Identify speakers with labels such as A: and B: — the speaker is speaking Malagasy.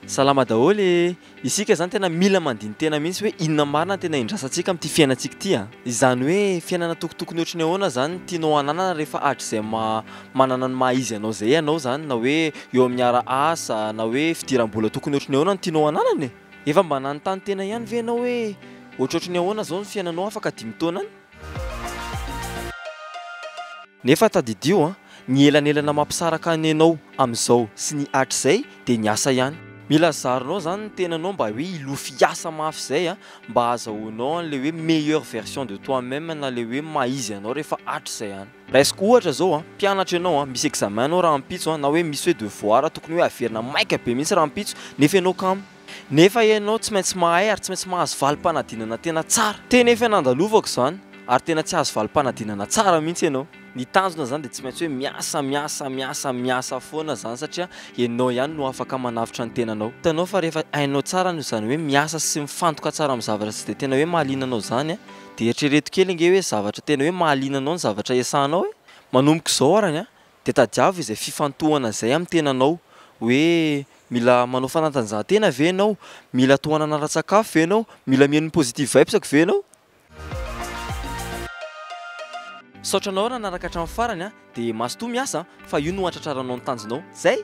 A: Salama daholo e! Isika izany tena mila mandini-tena mihitsy hoe inona marina no tena indrasantsika amin'ity fiainantsika ity a! Izany hoe fiainana tokotokony ohatry ny ahoana izany no tianao hananana rehefa hatrizay maha manana ny maha izy anao izay ianao izany na hoe eo amin'ny ara-asa na hoe fidiram-bola tokony ohatry ny ahoana no tianao hananana e! Efa mba nanontany tena ihany ve ianao hoe ohatrohatry ny ahoana izao ny fiainanao afaka dimy taona any? Nefa tadidio an, ny elanelana mampisaraka ny enao amin'izao sy ny hatrizay dia ny asa ihany. Mila zarinao izany ny tenanao mba hoe hilofo hiasa mafy izay an, mba hahazahoanao an'ilay hoe meilleure version de toi même na ilay hoe maha izy anao rehefa hatrizay any. Raisiko ohatra izao an, mpianatra ianao an, misy examen anao rahampitso an, na hoe misy hoe devoir tokony hoe averina maika be mihitsy rahampitso nefa ianao kamo. Nefa ianao tsy maintsy mahay ary tsy maintsy mahazo valim-panadinana tena tsara. Tena efa nandalovako izany ary tena tsy azo valim-panadinana tsara mihitsy ianao. Ny tanjona izany dia tsy maintsy hoe miasa, miasa, miasa, miasa foana izany satria ianao ihany no afaka manavotra ny tenanao. Hitanao fa rehefa hainao tsara ny izany hoe miasa sy mifantoka tsara amin'ny zavatra tsy dia tena hoe mahaliana anao izany dia eritrereto kely ange hoe zavatra tena hoe mahaliana anao ny zavatra iasanao e! Manomboka izao arany dia tadiavo izay fifantohana izay amin'ny tenanao hoe Mila manao fanatanjahantena ve ianao? Mila tohanana ara-tsakafo ve ianao? Mila mihaino ny Positive Vibes-ko ve ianao? Misaotra anao raha nanaraka hatramin'ny farany a! Dia mazotoa miasa fa io no hatratraranao ny tanjonao. Zay!